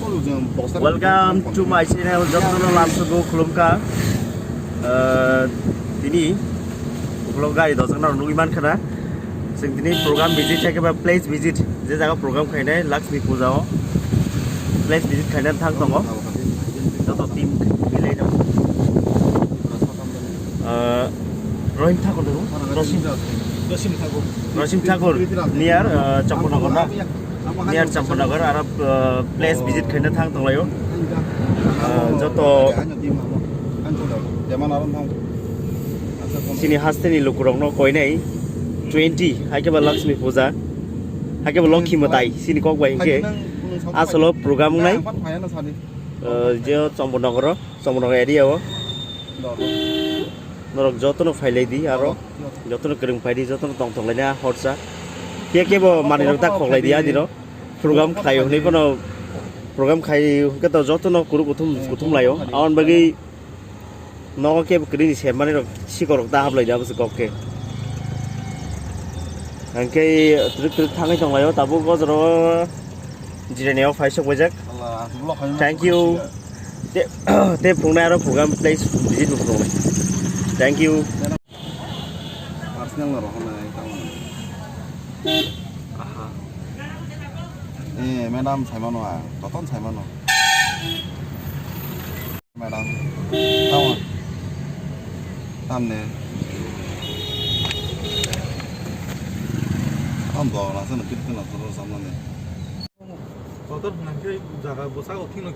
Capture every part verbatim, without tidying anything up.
Welcome to my channel, jotono lamsogo khulumkha. Ah, tini ulo gari dojak nang nugwi mankha na. Chwng tini program visit khe ba place visit, je jaga program khainai Lakshmi Puja o place visit khaina thang tongo. Joto team milai no. Ah, Rohim Thakur dong? Rohim, Rohim Thakur. Rohim Thakur, near, ah, Champanagar na? Near Champanagar, aro, ah, place visit khaina thang tonglaio. Ah, joto chini hasteni lukurokno koinai twenty, hai khe ba Lakshmi Puja, hai khe ba Lokhi Mwtai, chini kok bai hinkhe asolo program wngnai, ah, je Champanagar o, Champanagar area o. Norok jotono phailai di aro, jotono kwrwng phai di, jotono tongthok laina horsa. Khe khe bo manwi rok ta khoklai di ani rok. Program khlai hwnwi bono program khai hwnkhe to jotono kwrwk kuthum kuthum laio. Aboni bagwi nogo khe kwrwini sem manwi rok sikorok ta hablai di abo se kok khe. Hwnkhe twrwk twrwk thangwi tonglaio tabuk o jora o. Jirani o phai sok baijak. Thank you. Te, te phungnai aro program place visit bo phungnai. Thank you. Personal no rohornai tamo. Aha. Eh, madam saimano ah, koton saimano. Madam, tamo. Tamne. Tam do na sana pitu na soro samane. Kotor hwnka khe jaga bwsako thwino.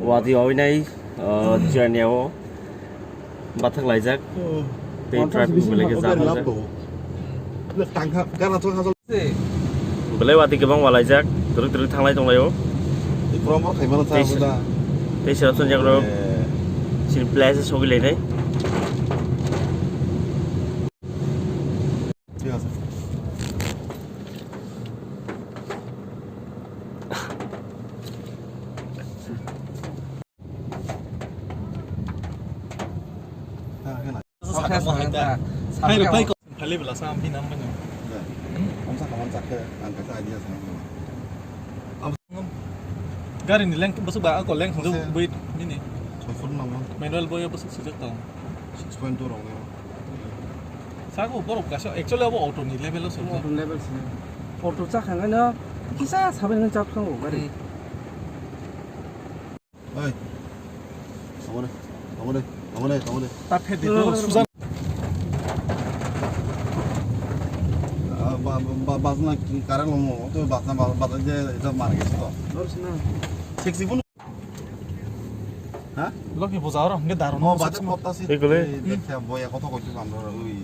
Wadi oinai, ah, journey o bathak laijak. Tei traffic belai khe jam wngjak. Belai wadi kwbang walaijak, twrwk twrwk thanglai tonglaio. Tei sir-, tei sirap sanjak rok chini place sogwi lainai. ঠিক আছে। Hai rok tai ko. Phali bela sa ambi nam banya. Ang sa kaman sa ke, ang ka idea sa. Gari ni length bosok ba ako length jok bui nini. Manual boy bosok sijak tong. Six point two rong. Sako borok kaisa actually abo auto ni level o sokha. Auto ni level sini. Auto chakha ngai no kisa sabai ngai chak thango gari. Hmm. Oi. Tongore, tongore, tongore, tongore. Ta phe di to suja. Ah, ba, ba, ba, bazna ki karan mo, to bazna, ba, ba, je, je mar ge to. Sexy bun. Ha? Lokhi puja oro hwnkhe daru. Mo bajar kotta si. Ekole. Dekha boya kotho koitu bandor oi.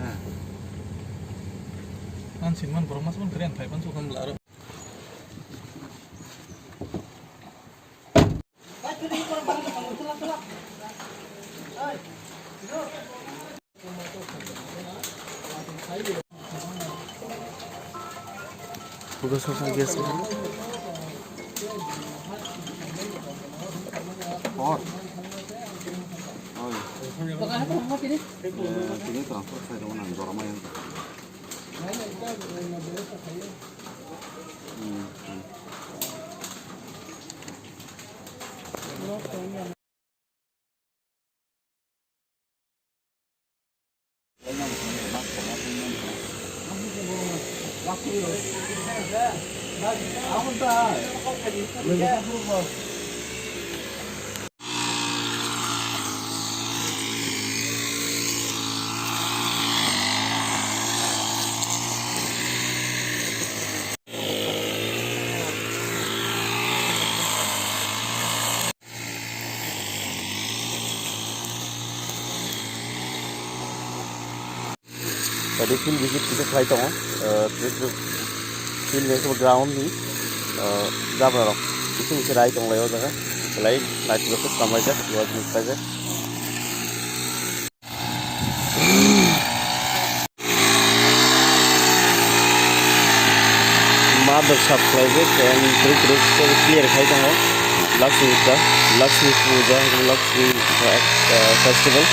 Ha. An sinman borok mas man kren phai pan sukhan bla aro. Buka sosa gas. Hor. Oi. Eh, tini transfer sai dong nang, jorama yang. Hmm, hmm. Tadi field visit kita khlai tongo, eh, field ni ground ni, eh, jabra rok bising bising rai tong lai o jaga, belai naitugwi khe samlaijak, luajak. Mother sap khlaijak, and kwrwi kwrwi khe clear khai tongo. Lakshmi Puja, Lakshmi Puja, Lakshmi, uh, uh, festival.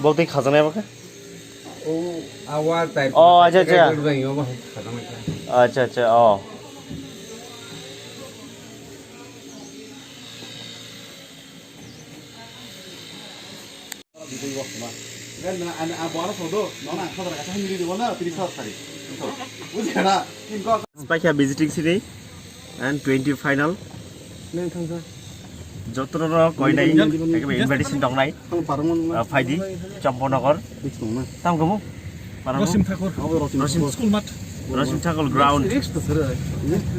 Bok tei khajaknai bokhe? O, awa type. Oh, acha, acha. Acha, acha, oh. Paikha visiting city and twenty final. Jotono koinai, ekebe invitation tongnai. Ah, phaidi, Champanagar. Tam kamu? Rosim Thakur. Rosim School Mat. Rosim Thakur ground.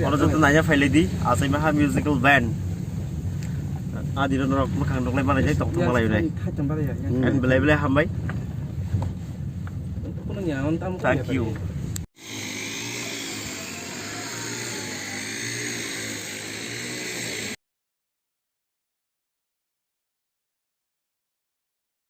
Oro joto naina phailai di, Achai Maha Musical Band. Adi ro norok mwkhang doklai manai jai, tokthok malai unai. And belai belai hambai. Thank you.